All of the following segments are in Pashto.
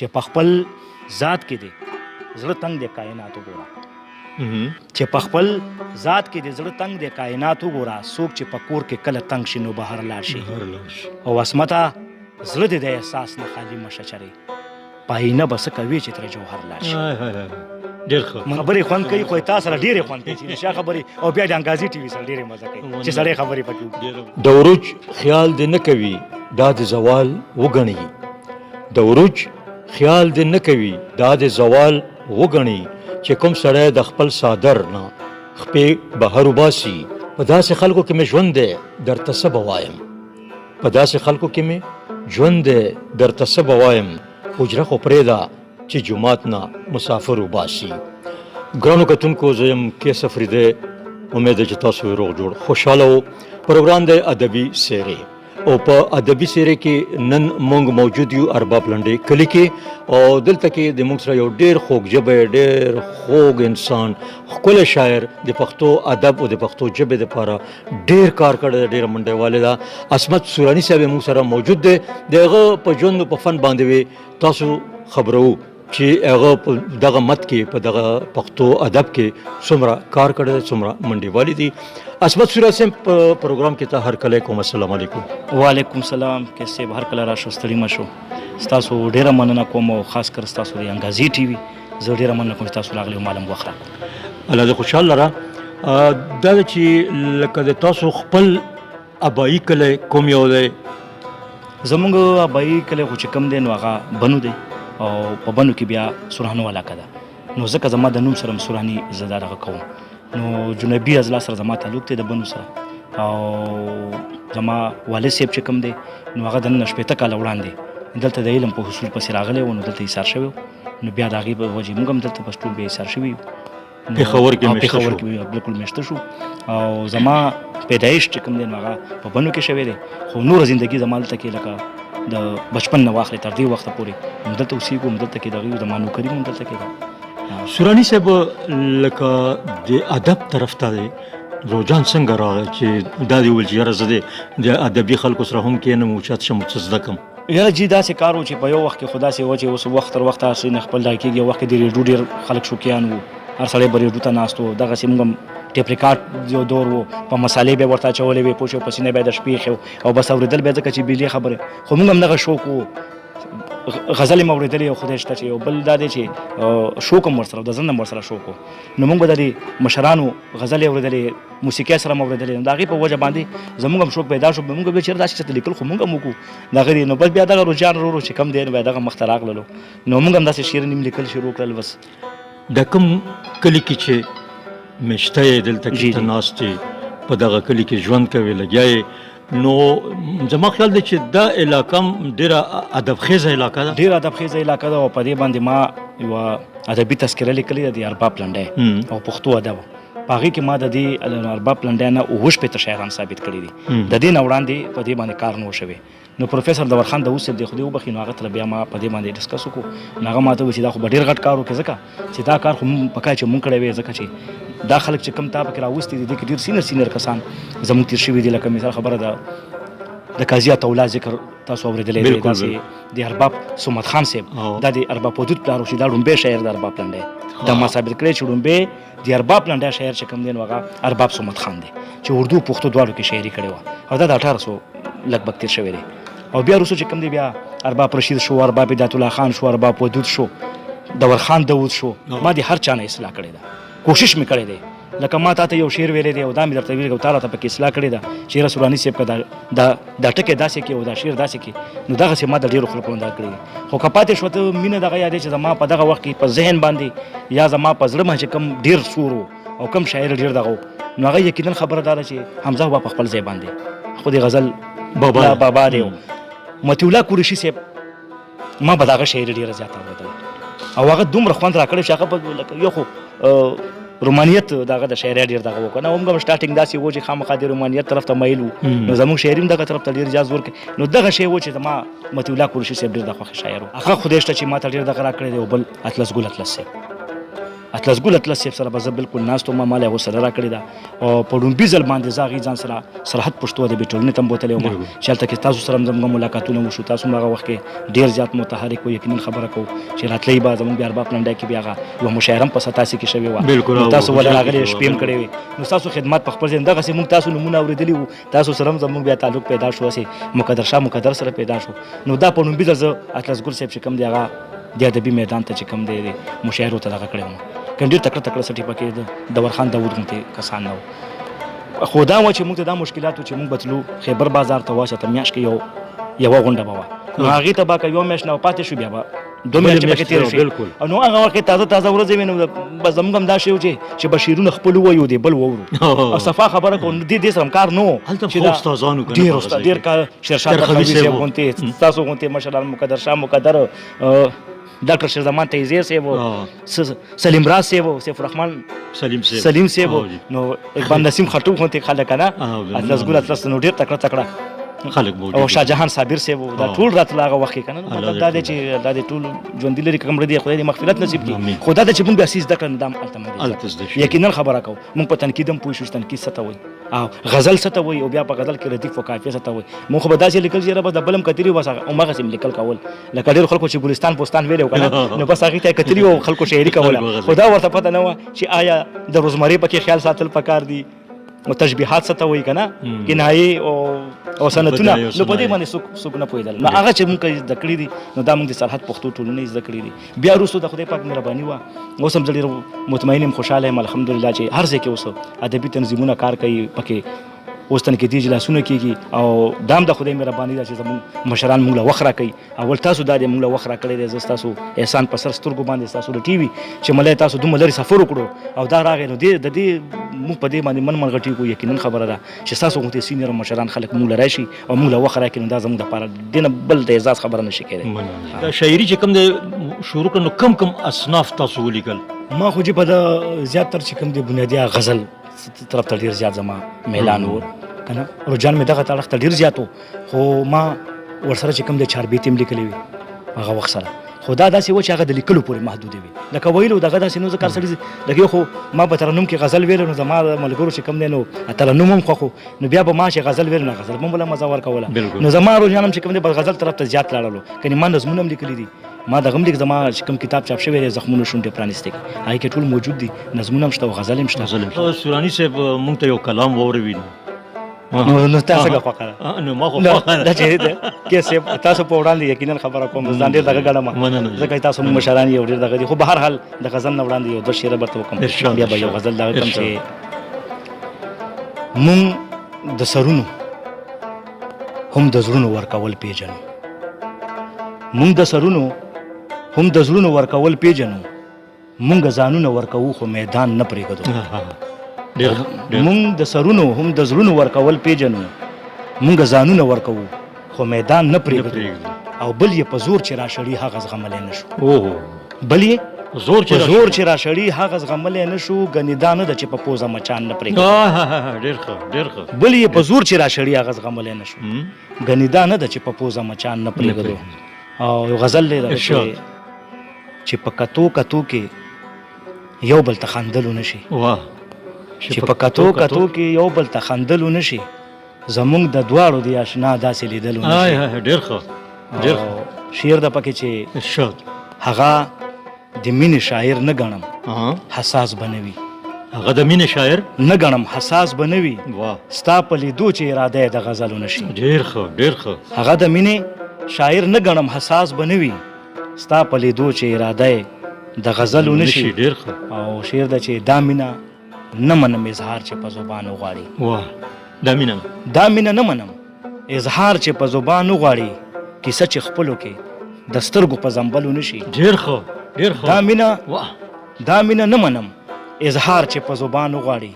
چې په خپل ذات کې دی زړه تنګ دی کائنات وګوره، چې په خپل ذات کې د زړه تنګ دی کائنات وګوره، څوک چې په کور کې کله تنګ شي نو بهر لاړ شي. او عصمته زړه دې د احساس نه خالي مه شه چرې، په آینه به څه کوې چې ترې جوهر لاړ شي. ډېر ښه خبرې خوند کوي، خو تا سره ډېرې خوند کوي چې شا خبرې، او بیا د انګازي ټي وي سره ډېرې مزه کوي چې سړی خبرې پکې وکړي. د عروج خیال دې نه کوي دا د زوال وګڼي، د عروج خیال دې نه کوي دا د زوال وګڼي، چې کوم سړی د خپل څادر نه خپې بهر وباسي. په داسې خلکو کې مې ژوند دی درته څه به وایم، په داسې خلکو کې مې ژوند دی درته څه به وایم، حجره خو پرېږده چې جومات نه مسافر وباسي. ګرانو کتونکو، زه یم کیس افریدی، امید ده چې تاسو روغ جوړ خوشحاله و. پروګرام دی ادبي څېرې، او په ادبي څېرې کې نن مونږ موجود یو ارباب لنډې کلي کې، او دلته کې د مونږ سره یو ډېر خوږ ژبی، ډېر خوږ انسان، ښکلی شاعر، د پښتو ادب او د پښتو ژبې دپاره ډېر کار کړی دی، ډېره منډه والې ده، عصمت سوراني صاحب مونږ سره موجود دی. د هغه په ژوند او په فن باندې وی تاسو خبرو چې هغه په دغه مت کې، په دغه پښتو ادب کې څومره کار کړی دی، څومره منډې والي دي. عصمت سوراني صاحب په پروګرام کې ته هرکلی کوم. السلام علیکم. وعلیکم سلام کیس صاحب، هر کله راشو ستړي مه شو. ستاسو ډېره مننه کوم، او خاص کر ستاسو د انګازي ټي وي زه ډېره مننه کوم چې تاسو راغلي او مالم وخت راکړو. الله دې خوشحال لره. دا چې لکه د تاسو خپل ابایي کلی کوم یو دی؟ زمونږ ابایي کلی خو چې کوم دی نو هغه بنو دی، او په بنو کې بیا سورانو علاقه ده، نو ځکه زما د نوم سره هم سوراني زه دا دغه کوم. نو جنوبي اضلاع سره زما تعلق دی د بنو سره، او زما والد صاحب چې کوم دی نو هغه د نن 60 کاله وړاندې دلته د علم په حصول پسې راغلی و، نو دلته ایثار شوی و، نو بیا د هغې په وجې موږ هم دلته بس ټول بیا ایثار شوي یو. پېښور کې مېشته پېښور کې بالکل مېشته شو. او زما پیدایش چې کوم دی نو هغه په بنو کې شوی دی، خو نوره زندګي زما دلته کې لکه د بچپن نه واخلې تر دې وخته پورې هم دلته اوسېږو، هم دلته کې دغه یو، زما نوکري هم دلته کې ده. سوراني صاحب، لکه د ادب طرف ته دی رجحان څنګه راغی چې دا دې وویل چې یاره زه دې د ادبي خلکو سره هم کښېنم او چاته شم څه زده کړم؟ یاره جی داسې کار و چې په یو وخت کې خو داسې و چې اوس وخت تر وخته هسې نه خپل دا کېږي. یو وخت کې د ریډیو ډېر خلک شوقیان وو، هر سړی به ریډیو ته ناست و. دغسې موږ هم ټیپ ریکارډ یو دور و، په مسالې به یې ورته اچولې وې، پوه شوې، په سینه به یې د شپې ایښی و او بس اورېدل به یې، ځکه چې بېلې خبرې. خو موږ هم دغه شوق و، غزلې مې اورېدلې او خدای شته چې یو بل دا دی چې شوق هم ورسره و، د زړه نه هم ورسره شوق و. نو موږ به د دې مشرانو غزلې اورېدلې، موسیقۍ سره مو اورېدلې، نو د هغې په وجه باندې زموږ هم شوق پیدا شو. موږ به چېرې داسې څه لیکل خو موږ هم وکړو دغه دی. نو بس بیا دغه رجحان ورو ورو چې کوم دی نو بیا دغه مخته راغللو، نو موږ هم داسې شعر نیم لیکل شروع کړل بس. د کوم کلي کې چې مېشته یې، دلته کې ته ناست یې، په دغه کلي کې ژوند کوې، لګیا یې، نو زما خیال دی چې دا علاقه هم ډېره ادبخېزه علاقه ده. ډېره ادبخېزه علاقه ده، او په دې باندې ما یوه ادبي تذکره لیکلې ده د ارباب لنډی او پښتو ادب. په هغې کې ما د دې ارباب لنډی نه 67 شاعران ثابت کړي دي. د دې نه وړاندې په دې باندې کار نه و شوی. نو پروفیسور دورخان داود صاحب دی خدای وبخښي، نو هغه ته بیا ما په دې باندې ډسکس وکړو، نو هغه ما ته وویل چې دا خو به ډېر غټ کار وکړي، ځکه چې دا کار خو مونږ په کار چې مونږ کړی وی، ځکه چې دا خلک چې کوم تا پکې راوستي دي، دې کې ډېر سینر سینر کسان زموږ تېر شوي دي. لکه مثال خبره ده د قاضي عطاالله ذکر تاسو اورېدلی دی، داسې د ارباب صمد خان صاحب، دا د ارباب ودود پلار و چې دا ړومبی شاعر د ارباب لنډی، دا ما ثابت کړی چې ړومبی د ارباب لنډی شاعر چې کوم دی نو هغه ارباب صمد خان دی چې اردو پښتو دواړو کې شاعري کړې وه، او دا د 1800 لږ تېر شوی دی. او بیا وروسته چې کوم دی بیا ارباب رشید شو، ارباب هدایت الله خان شو، ارباب ودود شو، دور خان داود شو. ما د هر چا نه اصلاح کړې ده، کوشش مې کړی دی. لکه ما تا ته یو شعر ویلی دی او دا مې درته ویلی او تا راته پکې اصلاح کړې ده چې یاره سوراني صاحب که دا دا دا ټکی داسې کې او دا شعر داسې کې، نو دغسې ما د ډېرو خلکو نه دا کړی دی. خو که پاتې شوه ته مینه دغه یادې چې زما په دغه وخت کې په ذهن باندې یا زما په زړه باندې چې کوم ډېر سور و او کوم شاعر ډېر دغه و، نو هغه یقینا خبره دا ده چې حمزه بابا په خپل ځای باندې خو د غزل بابا بابا دی. مطیع الله قریشي صاحب ما به د هغه شاعري ډېره زیاته اورېدله او هغه دومره خوند راکړی چې هغه به لکه یو خو رومانیت دغه د شاعرۍ ډېر دغه وکړ. نو موږ هم سټارټینګ داسې و چې خامخا د رومانیت طرف ته میل وو، نو زموږ شاعري هم دغه طرف ته ډېر زیات زور کوي. نو دغه شی و چې زما مطیع الله قریشي صاحب ډېر د خوښې شاعر و. هغه خدای شته چې ما ته ډېر دغه راکړی دی. او بل اطلس ګل اطلس صاحب اطلس ګل اطلس صاحب سره به زه بالکل ناست وم، ما له هغه سره راکړې ده او په لومبي ځل باندې زه هغې ځان سره سرحد پښتو ادبي ټولنې ته هم بوتلی وم چې هلته کې تاسو سره هم زموږ ملاقاتونه وشو. تاسو هم هغه وخت کې ډېر زیات متحرک و، یقینا خبره کوو چې راتلئ به زموږ بیا ارباب لنډی کې بیا هغه یوه مشاعره هم په ستاسې کې شوې وه، تاسو ولې راغلي شپې هم کړې وې، نو ستاسو خدمت په خپل ځای دغسې موږ تاسو نومونه اورېدلي وو، تاسو سره هم زموږ بیا تعلق پیدا شو، هسې مقدر شاه مقدر سره پیدا شو. نو دا په لومبي ځل زه اطلس ګل صاحب چې کوم دی هغه د ادبي میدان ته چې کوم دی مشاعرو ته دغه کړی وم، که ډېر تکړه تکړه سټي پکې د دورخان داود غوندې کسان نه وو. خو دا وه چې موږ ته دا مشکلات وو چې موږ به تلو خیبر بازار ته واشه ته میاشت کې یوه غونډه به وه، نو هغې ته به که یوه میاشت نه پاتې شو بیا به دوه میاشتې پکې تېرې شوې. نو هغه وخت کې تازه تازه ورځې وې، نو بس زموږ هم دا شی و چې به شعرونه خپل ووایو دی بل وورو او صفا خبره کوو، نو دې سره هم کار نه و. هلته خو استادانو که نه ډېر استاد ډېر کار شېرشاه ترخوي صاحب غوندې، ستاسو غوندې مشران مقدر شاه مقدر، ډاکټر شیرزمان تیزی صاحب، سلیم راز صاحب، سیف الرحمن سلیم صاحب، نو اقبال نسیم خټو غوندې خلک که نه، اطلس ګل اطلس، نو ډېر تکړه تکړه خلک موجود او شاه جهان صابر صاحب دا ټول راتله هغه وخت کې که نه. مطلب دا دی چې دا د ټول ژوندي لري که مړه دي خدای دې مغفرت نصیب کړي، خو دا دی چې موږ بیا څه زده کړه نو دا هم هلته موږ یقینا خبره کوو. موږ په تنقید هم پوه شو چې تنقید څه ته وایي او غزل څه ته وایي او بیا په غزل کې ردیف او قافیه څه ته وایي. موږ خو به داسې لیکل چې یاره بس د بل هم کتلي وو، بس هماغسې هم لیکل کول، لکه ډېرو خلکو چې ګلستان بوستان ویلی و که نه، نو بس هغې ته یې کتلي وو، خلکو شاعري کوله، خو دا ورته پته نه وه چې آیا د روزمرې پکې خیال ساتل پکار دي او تشبیهات څه ته وایي که نه، کنایې او سنتونه، نو په دې باندې څوک نه پوهېدل. نو هغه چې موږ زده کړي دي نو دا موږ د سرحد پښتو ټولنې زده کړي دي. بیا وروسته د خدای پاک مهرباني وه، اوس هم زه ډېر مطمئن یم، خوشحاله یم الحمدلله چې هر ځای کې اوس ادبي تنظیمونه کار کوي، پکې اوس تنقیدي اجلاسونه کېږي او دا هم د خدای مهرباني ده چې زموږ مشران موږ له وخت راکوي. اول تاسو دا دی موږ له وخت راکړی دی، زه ستاسو احسان په سر سترګو باندې ستاسو د ټي وي چې ملای تاسو دومره لرې سفر وکړو او دا راغی، نو د دې موږ په دې باندې من من غټېږو. یقینا خبره ده چې ستاسو غوندې سینیر مشران خلک موږ له راشي او موږ له وخت راکړي، نو دا زموږ دپاره دې نه بل د اعزاز خبره نه شي کېدی. دا شاعري چې کوم دی شروع کړه، نو کم کم اصناف تاسو ولیکل؟ ما خو چې په دا زیاتر چې کوم دی بنیادي غزل طرف ته ډېر زیات زما میلان و که نه، رجحان مې دغه اړخ ته ډېر زیات و، خو ما ورسره چې کوم دی چاربیتې هم لیکلې وې هغه وخت سره، خو دا داسې و چې هغه د لیکلو پورې محدودې وې، لکه ویلو دغه داسې نو ځکه سړي لکه یو خو ما به ترنم کې غزل ویلو، نو زما ملګرو چې کوم دی نو ترنم هم خوښ و، نو بیا به ما چې غزل ویل نو غزل به هم وله مزه ورکوله، نو زما رجحان هم چې کوم دی بس غزل طرف ته زیات لاړلو. کنې ما نظمونه هم لیکلي دي، ما دغه هم لیک، زما چې کوم کتاب چاپ شوی دی زخمونو شونډې پرانیستې کې هغې کې ټول موجود دي، نظمونه هم شته او غزل هم شته. سوراني صاحب موږ ته یو کلام واوروي. نو تاسو څنګه خوښه ده؟ نو ما خو خوښه ده. دا چې ده کې صاحب تاسو په وړاندې یقینا خبره کوم، ځان ډېر دغه ګڼم ځکه تاسو موږ مشران یو ډېر دغه دي، خو به هر حال د غزل نه وړاندې یو دوه شعره برته وکړم، بیا به یو غزل دغه کوم چې مونږ د سرونو هم د زړونو ورکول پېژنو، مونږ د سرونو هم د زړونو ورکول پېژنو، مونږ ځانونه ورکوو خو میدان نه پرېږدو. مونږ د سرونو هم د زړونو ورکول پېژنو، مونږ ځانونه ورکوو خو میدان نه پرېږدو، او بل یې په زور چې راشړي هغه زغملی نه شو. بل یې زور چې راشړي هغه زغملی نه شو، ګنې دا نه ده چې په پوزه مچان نه پرېږدو. بل یې په زور چې راشړي هغه زغملی نه شو، ګنې دا نه ده چې په پوزه مچان نه پرېږدو. او یو غزل دی دغه چې په کتو کتو کې یو بل ته خندلو نه شي، چې په کتو کتو کې یو بل ته خندلو نه شي، زمونږ د دواړو دی اشنا داسې لیدلو نه شي. ډېر ښه، ډېر ښه شعر ده پکې چې هغه د مینې شاعر نه ګڼم حساس به نه وي، هغه د مینې شاعر نه ګڼم حساس به نه وي، ستا په لیدو چې اراده یې د غزلو نه شي. ډېر ښه، ډېر ښه. هغه د مینې شاعر نه ګڼم حساس به نه وي، ستا په لیدو چې اراده یې د غزلو نه شي. ډېر ښه. او شعر ده چې دا مینه نه منم اظهار چې په زبان وغواړي. واه، دا مینه دا مینه نه منم اظهار چې په زبان وغواړي، کیسه چې خپلو کې د سترګو په زنبلو نه شي. ډېر ښه، ډېر ښه. دا مینه، دا مینه نه منم اظهار چې په زبان وغواړي،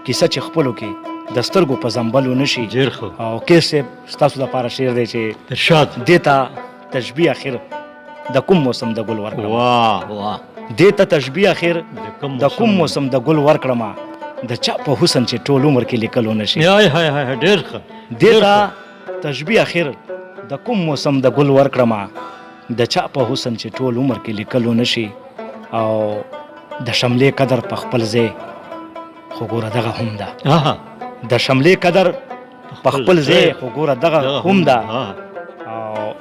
کیسه چې خپلو کې د سترګو په زنبلو نه شي. ډېر ښه. او کیس صاحب ستاسو دپاره شعر دی چې ارشاد دې ته تشبیه اخر د کوم موسم د ګل ورکړم. واه واه. دې ته تشبیه اخر د کوم موسم د ګل ورکړم، د چا په حسن چې ټول عمر کې لیکلو نه شي. های های های، ډېر ښه. دې ته تشبیه اخر د کوم موسم د ګل ورکړم، د چا په حسن چې ټول عمر کې لیکلو نه شي. او د شملې قدر په خپل ځای خو ګوره دغه هم ده. د شملې قدر په خپل ځای خو ګوره دغه هم ده. او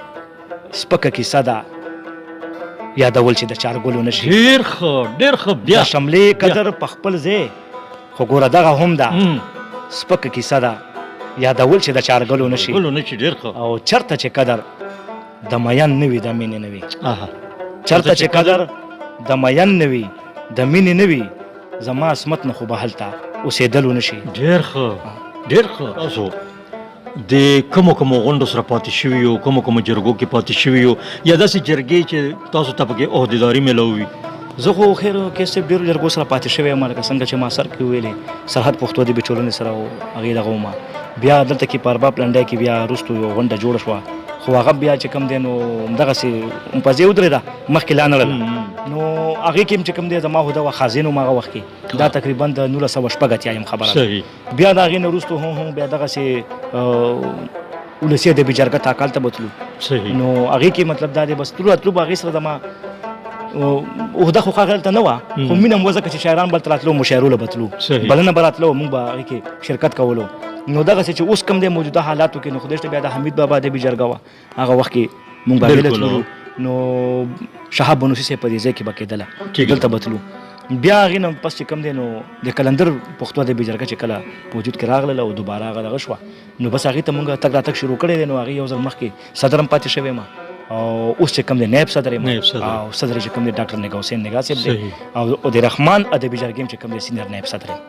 سپکه کیسه ده یادول چې د چارګلو نشي. ډېر ښه، ډېر ښه. بیا د شملې قدر په خپل ځای خو ګوره دغه هم ده، سپکه کیسه ده یادول چې د چارګلو نشي. ډېر ښه. او چرته چې قدر د میین نه وي د مینې نه وي، چرته چې قدر د میین نه وي د مینې نه وي، زما عصمت نه خو به هلته اوسېدلو نه شي. ډېر ښه، ډېر ښه. تاسو د کومو کومو غونډو سره پاتې شوي یو، کومو کومو جرګو کې پاتې شوي یو، یا داسې جرګې چې تاسو ته پکې عهدیداري میلاو وي؟ زه خو خیر کې صاحب ډېرو جرګو سره پاتې شوی یم، لکه څنګه چې ما سر کې وویلې سرحد پښتو ادبي ټولنې سره هغې دغه ومه. بیا دلته کې په ارباب لنډی کې بیا وروستو یوه غونډه جوړه شوه، خو هغه بیا چې کوم دی نو همدغسې په ځای ودرېده، مخکې لا نه ړله. نو هغې کې هم چې کوم دی زما هده وه، خازن وم هغه وخت کې، دا تقریبا د 1986 یم خبره ده. بیا د هغې نه وروستو هم بیا دغسې ولسي ادبي جرګه تاکال ته به تلو. نو هغې کې مطلب دا دی بس تلو راتلو به هغې سره زما عهده خو ښه هلته نه وه، خو مینه هم وه، ځکه چې شاعران به هلته راتلو، مشاعرو له به تلو، بلنه به راتلو، موږ به هغې کې شرکت کولو. نو دغسې چې اوس کوم دی موجوده حالاتو کې، نو خدای شته بیا د حمید بابا ادبي جرګه وه، هغه وخت کې موږ به هغې له تلو. نو شهاب بنوسي صاحب په دې ځای کې به کېدله، دلته به تلو. بیا هغې نه پس چې کوم دی نو د قلندر پښتو ادبي جرګه چې کله په وجود کې راغلله او دوباره هغه دغه شوه، نو بس هغې ته مونږ تګ راتګ شروع کړی دی. نو هغې یو ځل مخکې صدر هم پاتې شوی ما، او اوس چې کوم دی نایب صدر یم، او صدر چې کوم دی ډاکټر نګاه حسین نګاه صاحب دی، او د رحمان ادبي جرګې چې کوم دی سینیر نایب صدر یم.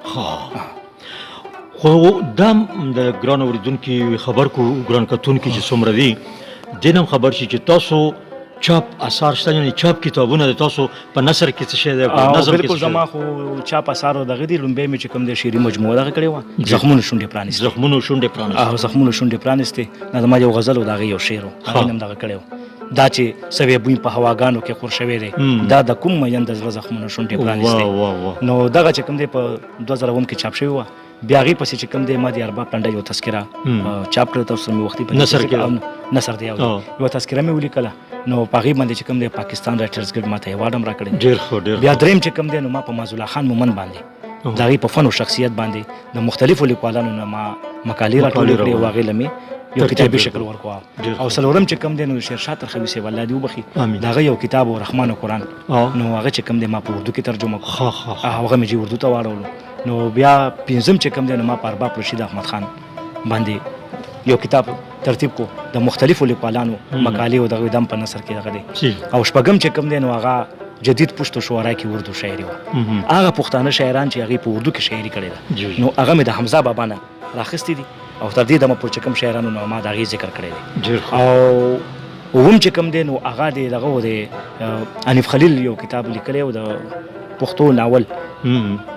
خو دا د ګران اورېدونکي خبر کو، ګران کتونکي چې څومره دي دې نه هم خبر شي چې تاسو چاپ اثار شته، یعنې چاپ کتابونه د تاسو په نثر کې څه شی دی، په نظم کې بالکل زما خو چاپ اثار دغه دي. لومبی مې چې کوم دی شعري مجموعه دغه کړې وه، زخمونو شونډې پرانیستې. زخمونو شونډې پرانیستې. او زخمونو شونډې پرانیستې، دا زما یو غزل او د هغې یو شعر و، هغې نه هم دغه کړی و. دا چې سوی بوی په هواګانو کې خور شوی دی، دا د کوم میین د زړه زخمونو شونډې پرانیستې. نو دغه چې کوم دی په 2007 کې چاپ شوی وه. بیا هغې پسې چې کوم دی ما د ارباب لنډه یو تذکره چاپ کړه، تاسو سره مې وختي په نثر کې نثر دی یوه تذکره مې ولیکله. نو په هغې باندې چې کوم دی پاکستان رایټرز ګیلډ ماته ایوارډ هم راکړی. ډېر ښه، ډېر. بیا درېیم چې کوم دی نو ما په معزالله خان مومند باندې د هغې په فن او شخصیت باندې د مختلفو لیکوالانو نه ما مقالې راټولې کړې او هغې له مې یو کتابي شکل ورکړو. او څلورم چې کوم دی نو شیرشاه ترخوي صاحب الله دې وبخښي، د هغه یو کتاب و رحمان او قرآن، نو هغه چې کوم دی ما په اردو کې ترجمه کړو، هغه مې چې اردو ته واړولو. نو بیا پنځم چې کوم دی نو ما په ارباب رشید احمد خان باندې یو کتاب ترتیب کو، د مختلفو لیکوالانو مقالې او دغه دم په نثر کې دغه دی. او شپږم چې کوم دی نو هغه جدید پښتو شعرا کې اردو شاعري وه، هغه پښتانه شاعران چې هغې په اردو کې شاعري کړې ده، نو هغه مې د حمزه بابا نه راخیستې دي، او تر دې دمه پورې چې کوم شاعرانو نو ما د هغې ذکر کړی دی. او اووم چې کوم دی نو هغه دی دغه و دی حنیف خلیل یو کتاب لیکلی و، د پښتو ناول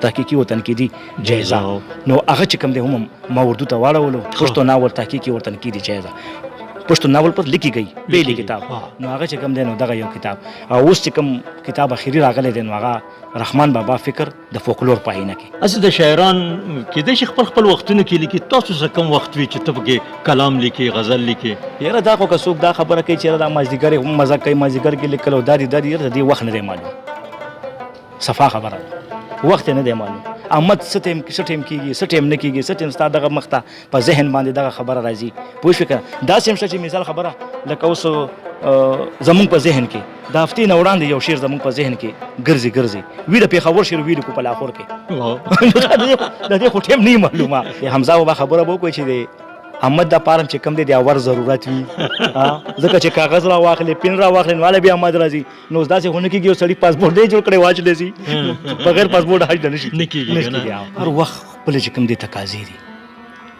تحقیقي او تنقیدي جایزه، نو هغه چې کوم دی هم ما اردو ته واړولو، پښتو ناول تحقیقي او تنقیدي جایزه، پښتو ناول پر لیکي گئی پیلی کتاب، نو هغه چې کوم دی نو دغه یو کتاب. او اوس چې کوم کتاب اخیری راغلی دی نو هغه رحمان بابا فکر د فوکلور په آینه کې. هسې د شاعران کېدای شي خپل خپل وختونه کې لیکي، تاسو څه کوم وخت وي چې ته پکې کلام لیکې، غزل لیکې؟ یاره دا خو که څوک دا خبره کوي چې یاره دا مازدیګر یې هم مزه کوي، مازدیګر کې لیکل او دا دي دا دي، یاره د دې وخت نه دی معلوم، صفا خبره ده، وخت یې نه دی معلوم. احمد څه ټایم کېږي، څه ټایم نه کېږي، څه ټایم ستا دغه مخ ته په ذهن باندې دغه خبره راځي، پوه شوې که نه؟ داسې هم شته چې مثال خبره لکه اوس زمونږ په ذهن کې د هفتې نه وړاندې یو شعر زمونږ په ذهن کې ګرځي ګرځي وي، د پېښور شعر ویلو کو په لاهور کې، د دې خو ټایم نه معلومه. د حمزه بابا خبره به وکړي چې د احمد د پاره چې کوم دی د اور ضرورت وي، ځکه چې کاغذ را واخلې، پین را واخلې، نو هله بیا احمد راځي. نو اوس داسې خو نه کېږي یو سړي پاسپورټ دی جوړ کړی واچلی شي، بغیر پاسپورټ حج ته نه شي، نه کېږي. هر وخت خپلې چې کوم دی تقاضې دي.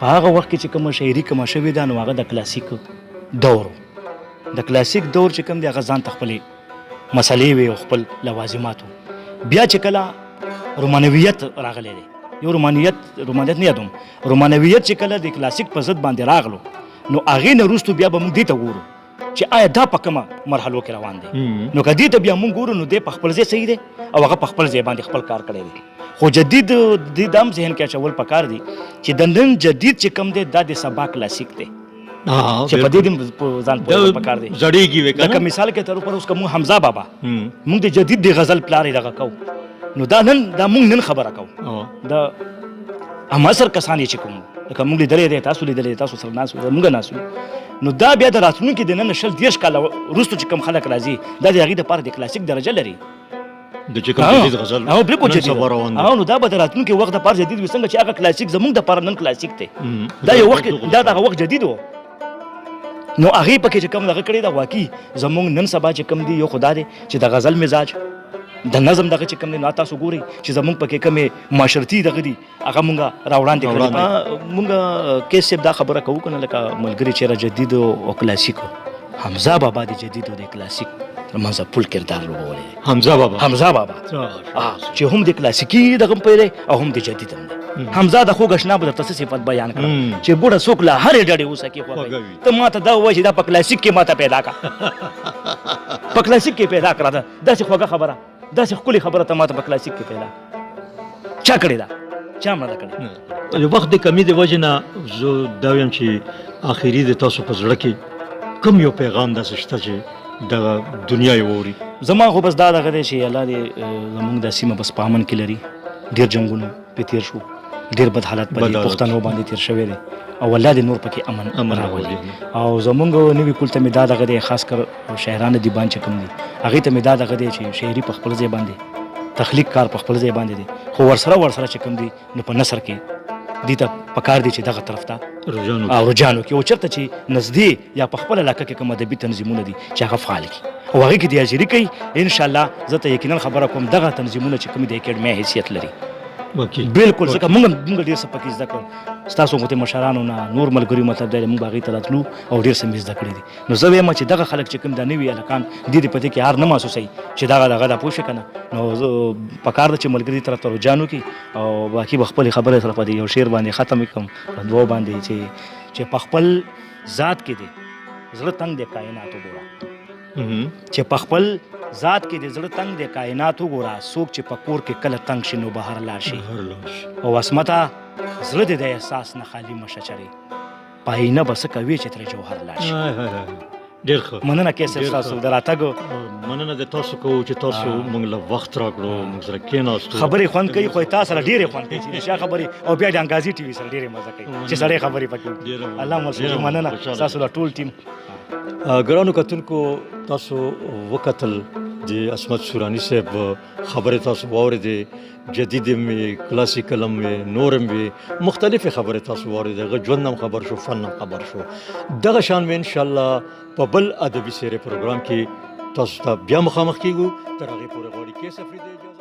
په هغه وخت کې چې کومه شاعري کومه شوې ده نو هغه د کلاسیک دور و. د کلاسیک دور چې کوم دی هغه ځان ته خپلې مسلې وې او خپل لوازمات وو. بیا چې کله رومانویت راغلی دی، یو رومانیت نه یادوم، رومانویت چې کله د کلاسیک په ضد باندې راغلو، نو هغې نه وروستو بیا به موږ دې ته ګورو چې آیا دا په کومه مرحلو کې روان دی. نو که دې ته بیا موږ ګورو نو دی په خپل ځای صحیح دی او هغه په خپل ځای باندې خپل کار کړی دی. خو جدید دې دا هم ذهن کې اچول پکار دي چې د نن جدید چې کوم دی دا د سبا کلاسیک دی، چې په دې دې ځان پوهول پکار دی، زړېږي وې که نه. لکه مثال کې تر اوس که موږ حمزه بابا موږ د جدید د غزل پلار یې دغه کوو، نو دا نن دا مونږ نن خبره کوو، دا همعصر کسان یې چې کوم لکه مونږ لیدلی دی، تاسو لیدلی دی، تاسو سره ناست وو، مونږ ناست وو. نو دا بیا د راتلونکي د نن 20 30 کاله وروسته چې کوم خلک راځي، دا د هغې دپاره د کلاسیک درجه لري. د چې کوم جدید غزل او بالکل نن جدید سبا روان دی. او نو دا به د راتلونکي وخت دپاره جدید وي، څنګه چې هغه کلاسیک زمونږ دپاره نن کلاسیک دی. دا یو وخت، دا دغه وخت جدید و. نو هغې پکې چې کوم دغه کړی دا واقعي زمونږ نن سبا چې کوم دی، یو خدا دی چې د غزل مزاج د نظم دغه چې کوم دی، نو تاسو ګورئ چې زمونږ پکې کومې معاشرتي دغه دي، هغه مونږ راوړاندې کړل. مونږ کیس صاحب دا خبره کوو که نه، لکه ملګري چې را جدید او کلاسیک، حمزه بابا د جدید او د کلاسیک ترمنځ پل کردار لوبولی دی. حمزه بابا، حمزه بابا چې هم د کلاسیکي دغه هم پیلی او هم د جدید هم دی. حمزه د خوږ اشنا به درته څه صفت بیان کړم چې ګوره څوک له هرې ډډې اوسه کې خوښوي، ته ماته دا ووایه چې دا په کلاسیک کې ماته پیدا کړه، په کلاسیک کې پیدا کړه، دا داسې خوږه خبره، داسې ښکلې خبره ته ماته په کلاسیک کې پیدا چا کړې ده، چا مړه ده کړې؟ د وخت د کمي د وجې نه زه دا وایم چې اخري د تاسو په زړه کې کوم یو پیغام داسې شته چې دغه دنیا یې واوري؟ زما خو بس دا دغه دی چې الله دې زمونږ دا سیمه بس په امن کې لري. ډېر جنګونه پرې تېر شو، ډېر بد حالت په دې پښتنو باندې تېر شوی دی، او الله دې نور پکې امن راولي. او زمونږ نوي کول ته مې دا دغه دی، خاص کر شاعران ادیبان چې کوم دي هغې ته مې دا دغه دی چې شاعري په خپل ځای باندې، تخلیق کار په خپل ځای باندې دی، خو ورسره چې کوم دي نو په نثر کې دې ته پکار دی چې دغه طرف ته رجحان وکړي، او چېرته چې نزدې یا په خپله علاقه کې کوم ادبي تنظیمونه دي چې هغه فعال کړي او هغې کې د حاضري کوي. انشاءالله زه ته یقینا خبره کوم دغه تنظیمونه چې کوم د اکاډمۍ حیثیت لري بالکل، ځکه مونږ ډېر څه پکې زده کړل، ستاسو غوتې مشرانو نه نور ملګري مطلب دی مونږ به هغې ته راتلو او ډېر څه مې زده کړي دي. نو زه وایم چې دغه خلک چې کوم دا نوي هلکان دي دې په دې کې هار نه محسوسوي چې دغه دغه دا پوه شي که نه. نو زه پکار ده چې ملګري طرف ته رجحان وکړي، او باقي به خپلې خبرې سره په دې یو شعر باندې ختم کړم، په دوو باندې چې په خپل ذات کې دی زړه تنګ دی کاینات وګوره، چې په خپل ذات کې د زړه تنګ دی کاینات وګوره، څوک چې په کور کې کله تنګ شي نو بهر لاړ شي، او عصمته زړه دې د احساس نه خالي مه شه چرې، پاینه به څه کوي چې ترې جوهر لاړ شي. ډېر ښه، مننه کیسه تاسو د راتګ، مننه د تاسو کوو چې تاسو موږ له وخت راکړو، موږ سره کېناستو، خبرې خوند کوي، خو تاسو سره ډېرې خوند کوي چې شا خبرې، او بیا د انګازي ټي وي سره ډېرې مزه کوي چې سړی خبرې پکې وکړي. الله مو مننه تاسو له ټول ټیم. ګرانو کتونکو، تاسو وکتل د عصمت سوراني صاحب خبرې، تاسو واورېدې، جدید هم وي، کلاسیکل هم وي، نور هم وي، مختلفې خبرې تاسو واورېدې، هغه ژوند هم خبر شو، فن هم خبر شو. دغه شان به انشاءالله په بل ادبي څېرې پروګرام کې تاسو ته بیا مخامخ کېږو. تر هغې پورې غواړي کیس افریدي اجازه.